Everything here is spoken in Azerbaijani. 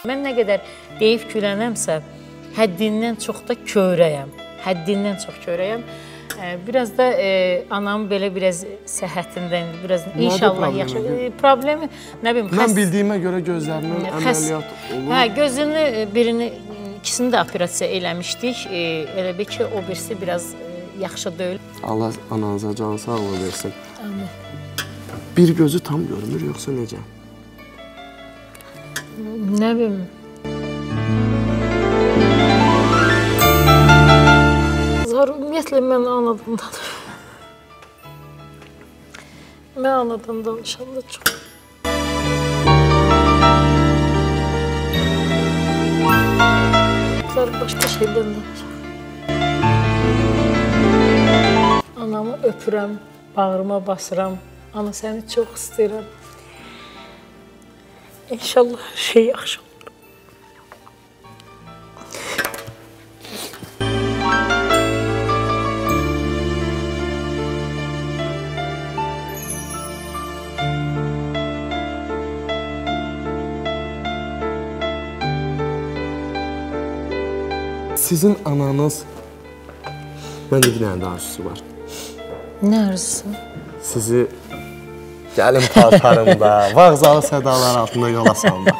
Mən nə qədər deyib külənəmsə, həddindən çox da kövrəyəm. Həddindən çox kövrəyəm. Biraz da anam belə biraz səhhətindən, biraz inşallah yaxşı. Problemi, nə bilim, Mən bildiyimə görə gözlərinin əməliyyat olur. Hə, gözünü birini, ikisini də operasiya eləmişdik. Elə bil ki, o birisi biraz yaxşı deyil. Allah ananıza can sağlığı versin. Amin. Bir gözü tam görmür, yoxsa necə? Nə bilim. Ümumiyyətlə, mən anadan danışıram. Mən anadan danışanda çox. Başqa şeydən danışıram. Anamı öpürəm, bağrıma basıram. Ana, səni çox istəyirəm. İnşallah hər şey yaxşı olur. Sizin ananız, məncə bir dənə də arzusu var. Nə arzusu? Sizi gəlin paltarında, vağzalı sədalar altında yola salmaq.